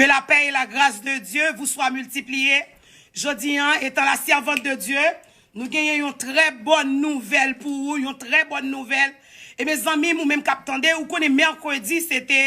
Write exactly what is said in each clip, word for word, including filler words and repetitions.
Que la paix et la grâce de Dieu vous soient multipliées. Jodi an, étant la servante de Dieu, nou genyen yon trè bòn nouvèl pou ou, yon trè bòn nouvèl. E mezanmi, ou menm k ap tande, ou konnen mèkredi, se te,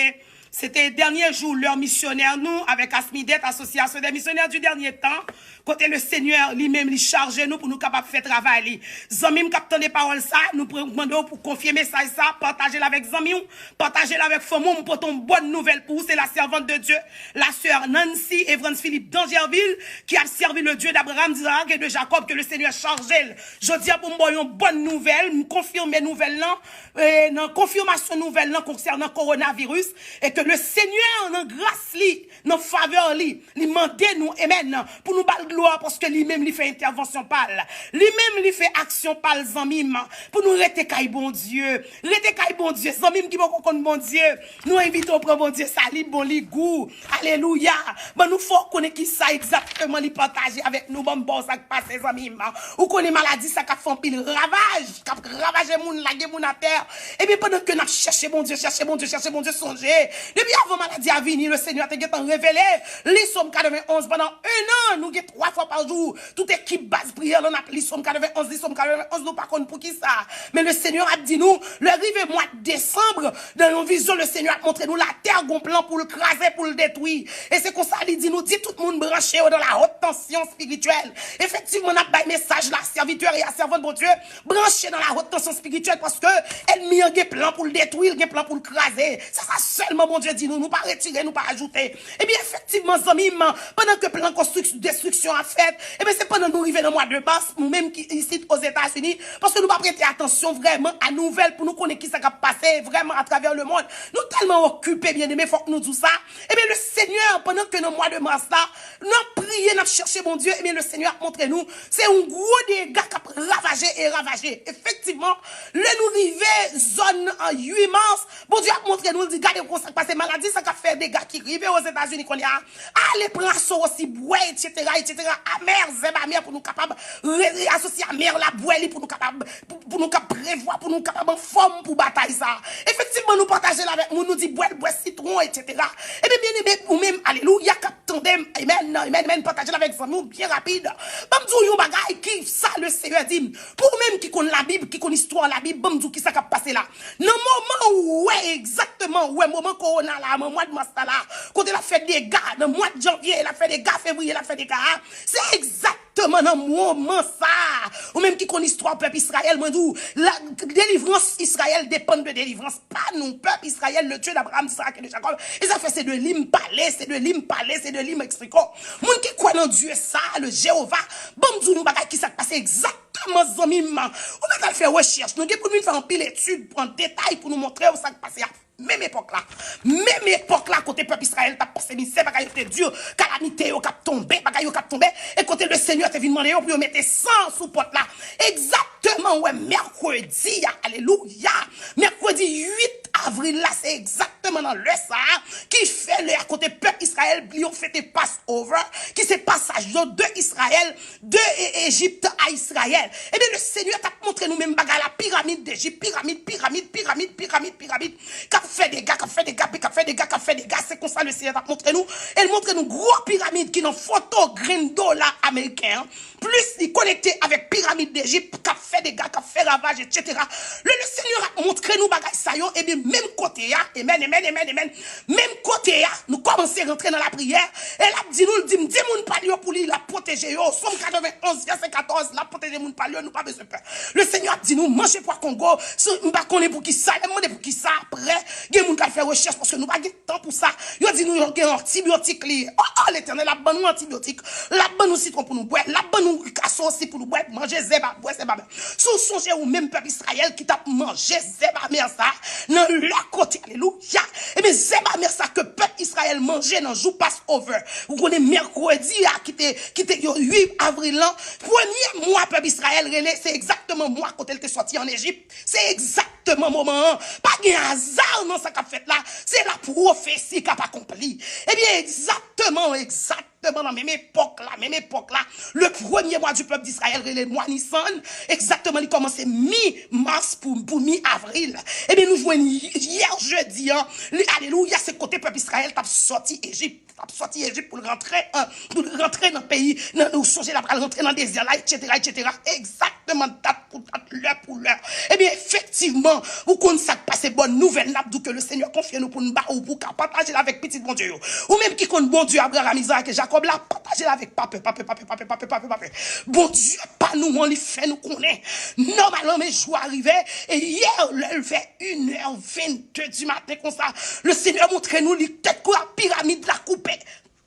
se te dènye jou lè misyonè nou avèk Asmidet, Association des Missionnaires du Dernier Temps, kote le Senyè li menm li chaje nou pou nou kapab fè travay li. Zanmi m k ap tande pawòl sa, nou pre- mande w pou konfye mesaj sa, pataje l avèk zanmi w, pataje l avèk fanmi w. M pote yon bòn nouvèl pou ou, se la servante de Dieu, la sœur Nancy Evans Philippe d'Angerville, ki ap sèvi le Dieu d'Abraham, d'Isaac et de Jacob, ke le Senyè chaje l. Jodi a pou m ba w yon bòn nouvèl, m konfime nouvèl lan, e nan konfimasyon nouvèl lan konsènan kowonaviris, e ke le Senyè nan gras li, nan favè li, li mande nou, amen, pou nou ba l glwa, paske li menm li fè entèvansyon pa l. Li menm li fè aksyon pa l, zanmi m, pou nou rete kay Bondye. Rete kay Bondye, zanmi m ki poko konn Bondye. Nou envite w pran Bondye sa, li bon, li gou. Alelouya. Ban nou fè w konnen ki sa egzakteman li pataje avèk nou. Ban m ba w sa k pase, zanmi m. Ou konnen maladi sa k ap fè anpil ravaj, k ap ravaje moun, lage moun atè. Ebyen, pandan ke n ap chèche Bondye, chèche Bondye, chèche Bondye, sonje, depi avan maladi a vini, le Senyè te gentan revele li Sòm katrevenn onz pandan en an, nou gen twa fwa pa jou. Tout ekip baz priyè lan ap li Sòm katrevenn onz, li Sòm katrevenn onz, nou pa konn poukisa. Men le Senyè ap di nou, lè rive mwa desanm, nan yon vizyon, le Senyè ap montre nou latè gon plan pou l kraze, pou l detwi. E se konsa li di nou, di tout moun branche yo dans la haute tension spirituelle. Efektivman, n ap bay mesaj la, serviteur et servante Bondye, branche dans la haute tension spirituelle, paske ènmi an gen plan pou l detwi, l gen plan pou l kraze. Se sa sèlman Bondye di nou, nou pa retire, nou pa ajoute. Ebyen, efektivman, zanmi m, pandan ke plan konstrik- destriksyon ap fèt, ebyen, se pandan nou rive nan mwa de mas, nou menm ki isit Ozetazini, paske nou pa prete atansyon vrèman a nouvèl pou nou konnen ki sa k ap pase vrèman atravè lemonn. Nou tèlman okipe, byeneme, fòk nou di w sa. Ebyen, le Senyè, pandan ke nan mwa de mas la, n ap priye, n ap chèche Bondye, ebyen, le Senyè ap montre nou, se yon gwo dega k ap ravaje e ravaje. Efektivman, lè nou rive zòn, a, uit mas, Bondye ap montre nou, l di, gade konsa k pase, maladi sa k ap fè dega ki rive Ozetazini kounye a. Ale pran aso osi, bwè, etsetera, etsetera, amè, zèb amè pou nou kapab re- aso si amè la, bwè li pou nou kapab, pou, pou nou kab prevwa, pou nou kapab anfòm pou batay sa. Efektivman, nou pataje l avèk moun, nou di bwè l, bwè sitwon, etsetera. Ebyen, byeneme, ou menm, alelouya, k ap tande m, amen, amen, amen, pataje l avèk zanmi w byen rapid. Ban m di w yon bagay ki sa le Senyè di m. Pou ou menm ki konn Labib, ki konn istwa Labib, ban m di w ki sa k ap pase la. Nan moman ou wè egzakteman, ou wè moman kowona la, nan mwa de mas la, kote l ap fè dega, nan mwa de janvye, l ap fè dega, fevriye, l ap fè dega a, se egzakteman nan moman sa a. Ou menm ki konn istwa pèp Izrayèl, mwen di w, la, delivrans Izrayèl depann de delivrans pa nou, pèp Izrayèl, le Dieu d'Abraham, d'Isaac et de Jacob. E sa fè se de li m pale, se de li m pale, se de li m eksplike w. Moun ki kwè nan Dye sa, le Jewova, ban m di w yon bagay ki sa k pase egzakteman, zanmi m. Ou mèt al fè rechèch. Nou gen pou n vin fè anpil etid, pran detay pou nou montre w sa k pase a. Menm epòk la. Menm epòk la, kote pèp Izrayèl t ap pase mizè, bagay yo te di, kalamite yo k ap tonbe, bagay yo k ap tonbe, e kote le Senyè te vin mande yo pou yo mete san sou pòt la. Egzakteman, ou wè, mèkredi a, alelouya, mèkredi uit avril la, se egzakteman nan lè sa a, ki fè lè a kote pèp Izrayèl, yo fete Passover, ki se pasaj yo de Izrayèl de E- Ejip a Izrayèl. Ebyen, le Senyè t ap montre nou menm bagay la, piramid Dejip, piramid, piramid, piramid, piramid, piramid, k ap fè dega, k ap fè dega, k ap fè dega, k ap fè dega. Se konsa le Senyè t ap montre nou. E l montre nou gwo piramid ki nan foto grenn dola ameriken an. Plis li konekte avèk piramid Dejip, k ap fè dega, k ap fè ravaj, etsetera. Le, le Senyè ap montre nou bagay sa yo, ebyen, menm kote a, amen, amen, amen, amen. Menm kote a, nou kòmanse rantre nan lapriyè. E l ap di nou, l di m, di moun pa l yo pou li, l ap pwoteje yo. Sòm katrevenn onz, vèsè katòz, l ap pwoteje moun pa l yo, nou pa bezwen pè. Le Senyè ap di nou, manje pwa kongo, si, m pa konnen pou ki sa, lè m mande pou ki sa, apre, gen moun k al fè rechèch, paske nou pa gen tan pou sa. Yo di nou, yo gen antibiyotik li ye. O, o, Letènèl ap ban nou antibiyotik. L ap ban nou sitwon pou nou bwè. L ap ban nou kaso osi pou nou bwè. Manje zèb a, bwè zèb a. Si w sonje ou menm pèp Izrayèl ki t ap manje zèb amè sa nan lè kote, alelouya. Ebyen, zèb amè sa ke pèp Izrayèl manje nan jou Passover. Ou konnen mèkredi a ki te, ki te yo uit avril lan, premye mwa pèp Izrayèl rele, se egzakteman mwa kote l te sòti ann Ejip. Se egzakteman moman an. Pa gen aza nan sa k ap fèt la. Se la pwofesi k ap akonpli. Ebyen, egzakteman, egzakteman nan menm epòk la, menm epòk la, le premier mois du peuple d'Israël rele mwa Nisan, egzakteman, li kòmanse mi mas pou, pou mi avril. Ebyen, nou jwenn yè jedi an, li, alelouya, se kote pèp Izrayèl t ap sòti Ejip. L ap sòti Ejip pou l rantre, an, pou l rantre nan peyi, nan, nou sonje l ap pral rantre nan dezè la, etsetera, etsetera. Egzakteman, dat pou dat, lè pou lè. Ebyen, efektivman, ou konn sa k pase, bòn nouvèl n ap di w ke le Senyè konfye nou pou n ba ou, pou w ka pataje l avèk pitit Bondye yo. Ou menm ki konn Bondye Abraram, Izak e Jakòb la, pataje l avèk papè, papè, papè, papè, papè, papè, papè. Bondye pa nou an, li fè nou konnen. Nòmalman, men jou a rive, e yè, lè l vè inè vennde di maten konsa, le Senyè montre nou li tèt kou a piramid la koupe.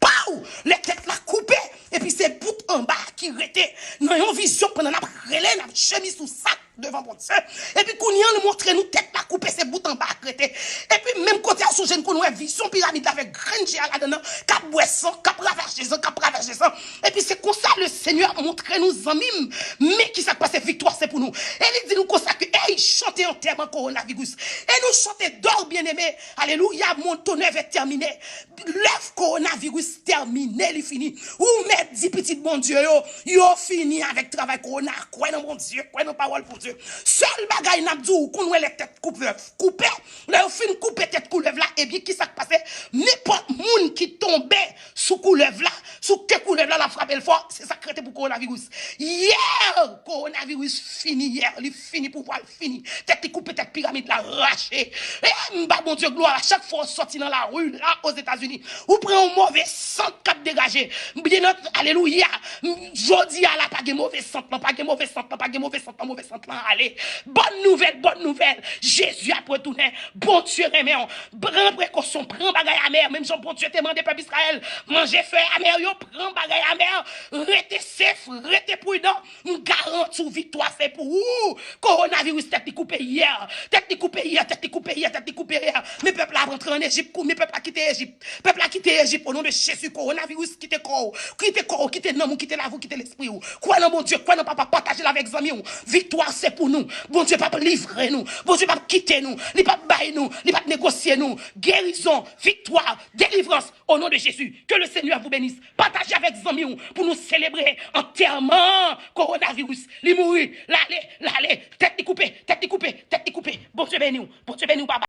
Paw! Lè tèt la koupe, epi se bout anba ki rete. Nan yon vizyon, pandan n ap rele, n ap jemi sou sa devan Bondye. Epi kounye an, li montre nou tèt la koupe, se bout anba k rete. Epi menm kote a, sonje n konn wè vizyon piramid la avèk grenn je a ladan nan, k ap bwè san, k ap ravaje san, k ap ravaje san. Epi se konsa le Senyè montre nou, zanmi m, men ki sa k pase, viktwa se pou nou. E li di nou konsa ke, ey, chante antèman kowonaviris. E nou chante dò, byeneme. Alelouya, mon ton œuvre est terminée. Lèv kowonaviris tèmine, li fini. Ou mèt di pitit Bondye yo, yo fini avèk travay kowona. Kwè nan Bondye, kwè nan pawòl Bondye. Sèl bagay n ap di w, ou konn wè lè tèt koulèv koupe, lè yo fin koupe tèt koulèv la, ebyen, ki sa k pase? Nenpòt moun ki tonbe sou koulèv la, sou ke koulèv la, l ap frape l fò, se sa k rete pou kowonaviris. Yè, kowonaviris fini yè, li fini pouvwa l. Fini. Tèt li koupe, tèt piramid la rache. E m ba Bondye glwa, chak fwa w sòti nan lari la Ozetazini, ou pran yon move sant k ap degaje. Byen ant, alelouya. Jodi a la, pa gen move sant lan, pa gen move sant lan, pa gen move sant lan, move sant lan ale. Bòn nouvèl, bòn nouvèl. Jezi ap retounen. Bondye renmen w. Pran prekosyon, pran bagay amè. Menm jan Bondye te mande pèp Izrayèl manje fèy amè yo, pran bagay amè. Rete sef, rete pridan. M garanti w, viktwa se pou ou. Kowonaviris, tèt li koupe yè. Tèt li koupe yè, tèt li koupe yè, tèt li koupe yè. Men pèp la ap rantre ann Ejip, kou, men pèp la kite Ejip. Pèp la kite Ejip, o non de Jezi, kowonaviris, kite kò w. Kite kò w, kite nanm ou, kite lavi w, kite lespri w. Kwè nan Bondye, kwè nan Papa, pataje l avèk zanmi w. Viktwa se pou nou. Bondye p ap livre nou. Bondye p ap kite nou. Li p ap bay nou. Li p ap negosye nou. Gerizon, viktwa, delivrans, o non de Jezi. Ke le Senyè vou benis. Pataje avèk zanmi w pou nou selebre antèman kowonaviris. Li mouri, l ale, l ale. Tèt li koupe, tèt li koupe, tèt li koupe. Bondye beni w. Bondye beni w, papa.